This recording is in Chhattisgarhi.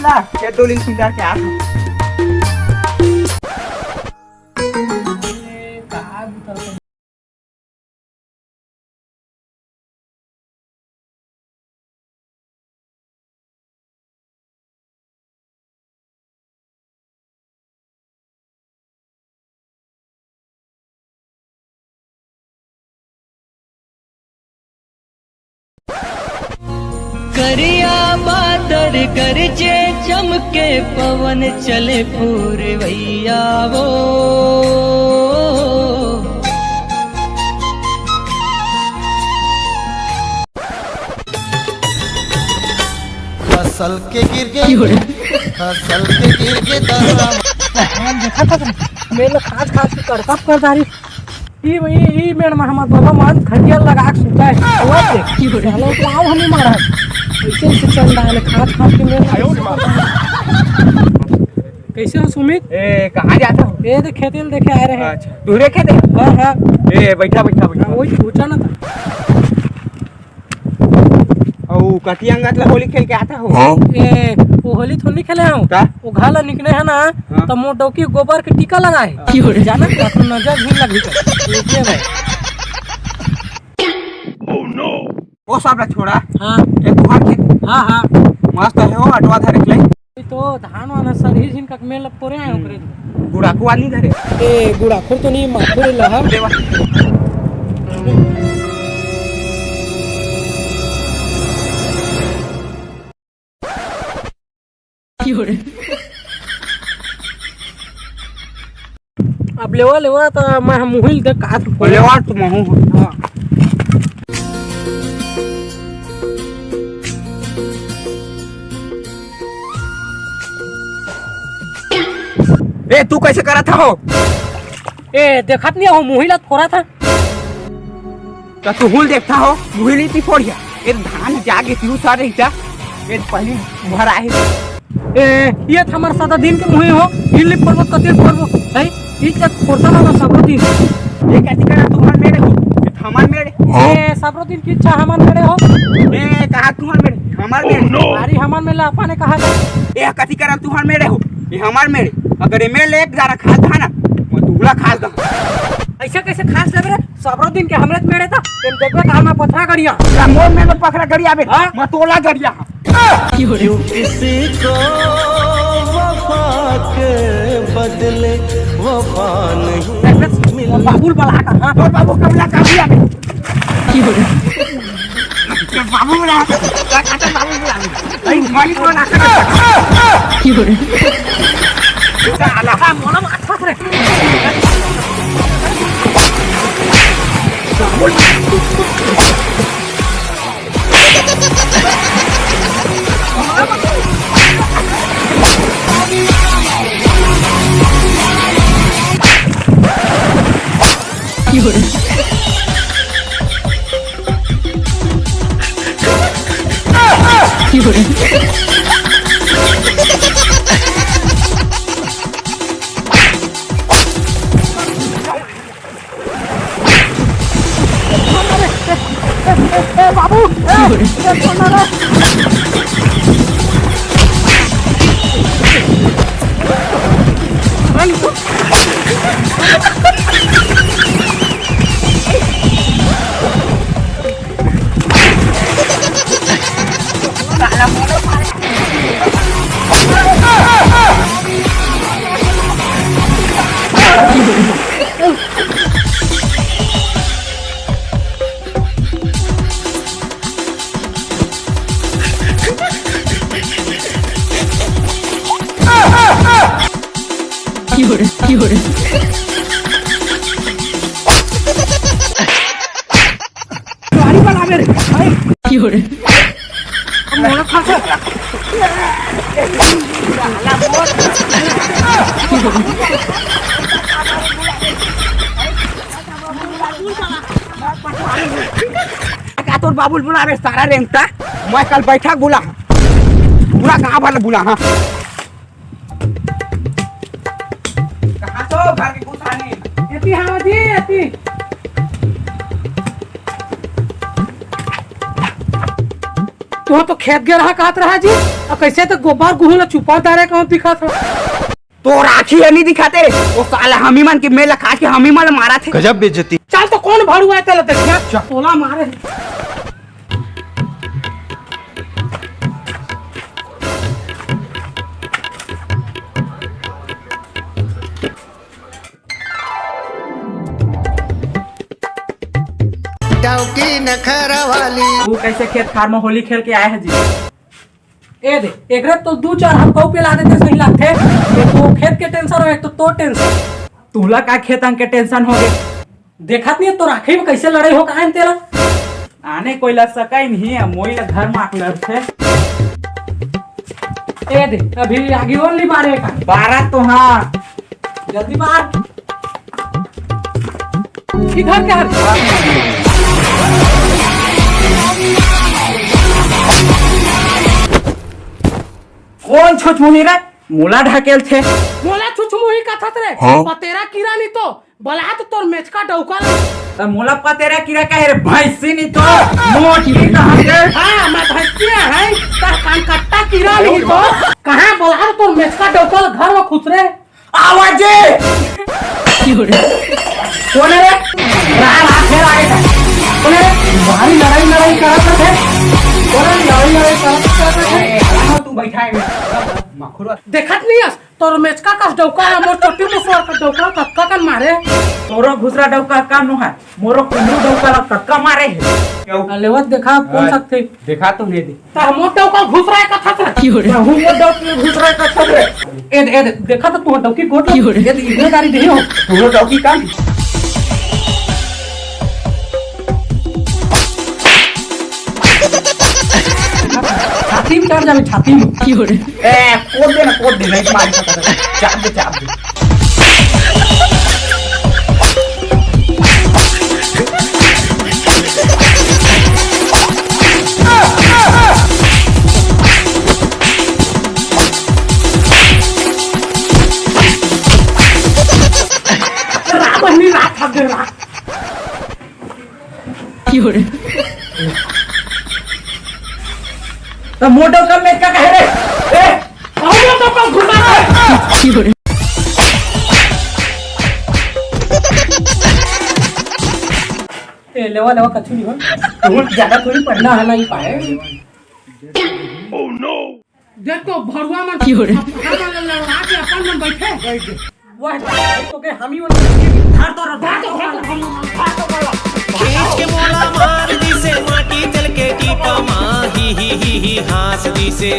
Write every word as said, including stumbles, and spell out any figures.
ला, ये दो लिंक सुंदर के आ। करिया बादर गरजे, चमके पवन चले पुरवैया वो। फसल के गिर गे, फसल के गिर गे दरा। देखा था, मेरे खाज खाज के तड़का कर डारी। ई, ई, ई मेड़ में हमार बाबा मान खटिया लगा के सुता है। वो देख, साला तो आओ हमें मारा। ऐसे, ऐसे चल रहा है, खाज खाज के मेड़ में। कैसे हो सुमित? ए, कहाँ जाता हो? ए, तो खेते ल देखे आए रहे। अच्छा, दूरे खेते? हाँ, हाँ। ए, बैठा, बैठा, बैठा। हाँ, वही पूछा ना था। अउ कटिया अंगत ला होली खेल के आता हो? हाँ। ए, वो होली थोड़ी खेले हो। का? वो घाला निकले है ना, हाँ। तो मोर डौकी गोबर के टीका लगा है। क्यों रे? जाना का तू नजर भी लगी तो। देखिए भाई। ओ सब ला छोड़ा। हाँ। एक तुहार खेत। हाँ, हाँ। मस्त है हो, अटवा धरे के ले। तो धान वान ह सरही झिन कक मेल फोरे आए ओकरे। गुड़ाखू वाली धरे। ए, गुड़ाखू तो नहीं, माखुर लहा। देवा। अब लेवा, लेवा, त मैं हम मुहिल देख का ओ लेवा, तू महू हो। हाँ। ए, तू कैसे करा था हो? ए, देखत नहीं हो, मुहिला थोड़ा था। त तुहू ल देखता हो, मुही नी ती फोड़िया। ए धान जागे तिहू सार रहिता। ए पहली भर आहे। ए, ये त हमर सदा दिन के मुही हो, इल्ली पर्वत कतिर पर्वत है, ई जग फोड़ता ना सबरो दिन। ये कैसी करा तुम्हार मेरे हो? ये हमार मेरे। ए, सबरो दिन की इच्छा हमार मेरे हो। ए, कहा तुम्हार मेरे? हमार मेरे। अरे हमार मेरे अपने कहा था। ए, कैसी करा तुम्हार मेरे हो? ये हमार मेरे। अगर ये मेरे एक दाना खास था ना, मैं दूल्हा खास था। ऐसे कैसे खास लग रहे? सबरो दिन के हमरे त मेड़े त, तेन देखबे त हमर पथरा गड़िया। या मोर मेड़ में पथरा गड़िया बे। हाँ? मैं तोला गड़िया। क्यों किसी को वफा के बदले वफा नहीं मिलती। बाबुल बला का, हाँ? तोर बाबू कमला का दिया बे। क्यों? बाबू बला, बाबू बला। अरे, मालिक बला। क्यों? साला, मोला मार रे। ए, ए, ए, बाबू, ए, ए, छोड़ ना रे। गाड़ी वाला मेरे, भाई। मोला फंसा। का तोर बाबुल बुलावे सारा रेंगता? मैं कल बैठक बुला, पूरा गांव वाला बुला, हाँ। कहाँ तो घर के कुछ आने? एती हाँ जी, एती। तुहा तो खेत गे रहा कहत रहा जी, अउ कइसे तो गोबर गुहूं ला चुपा डारे कहूं दिखत हे। तो राखी ह नी दिखाते रे, वो साला हमी मन के मेल खा के हमी मन मारत हे। गजब बेइज्जती। चल तो कौन भड़ुआ हे तेला देखिया, चल। तोला मारे। डौकी नखरा वाली। तू कइसे खेत खार म होली खेल के आए हे जी? ए दे, एकरे तो दू चार हम कऊ पे ला देते सही लागथे। एक तो खेत के टेंशन हो, एक तो तोर टेंशन। तुला का खेत अंग के टेंशन हो गे? देखत नहीं तो राखी में कइसे लड़ाई हो काहे तेला? आने कोई ला सकाई नहीं है, मोई ला घर माक लड़थे। ए दे, अभी आगी और नहीं बारे का? बारा तो हाँ। जल्दी बार। किधर क्या है? कौन छुछमुही रे? मोला ढकेलथे। मोला छुछमुही कथत रे। हाँ? पतेरा कीरा नहीं तो बलहा तो तोर मेचका डौका ला। त मोला पतेरा कीरा कहे रे भैंसी नहीं तो। मोटी कहाँ के? हाँ, मैं भैंसिया है, त कान कट्टा कीरा नहीं तो। कहाँ बलहा तो तोर मेचका डौका ला घर में खुसरे? आवाजे। कौन है रे? रा, रा, फेर आए था। कौन है रे? भारी लड़ाई, लड़ाई करत है। कौन है? लड़ाई, लड़ाई करत, करत है। अरे, तू बैठा है। मखुरवा। देखत नहीं हस? तोर मेचका कस डौका हे, मोर चोटी मुसवार का डौका, कतका कन मारे। तोरो घुसरा डौका कम नो हे, मोरो कुंदरू डौका ला कतका मारे हे। क्यों? आ, लेवत देखा, कौन हाँ, सकथे? देखा तो नहीं दे। ता मोर डौका घुसरा हे कथत रे। क्यों रे? ता हूँ मोर डौका घुसरा हे कथत रे। ए दे, ए दे, देखा तो तू डौकी गोट। क्यों रे? ए दे, इतने गाड़ी दे हो। तोरो डौकी कम। छाती में चढ़ जावे, छाती में। क्यों रे? ए, कोड दे ना, कोड दे, नहीं तो मारी सकता है। चाप दे, चाप दे। रात बनी, रात हक दे, रात। क्यों रे? तो मोटो कम में का कहे रे? ए, कौन मोटो कम घुसा रे? क्यों रे? ए, लेवा, लेवा, कछु नहीं हो। बहुत ज्यादा थोड़ी पढ़ना है ना, ये पाए। देख तो भरुआ मन क्यों रे? अपन मन लड़वा के अपन मन बैठे। वह तो के हम ही उन धर तो, धर तो, धर तो, धर तो। खींच के मोला मार दिसे माटी तेल के टीपा मा, ही, ही, ही, ही, हाँस दिसे।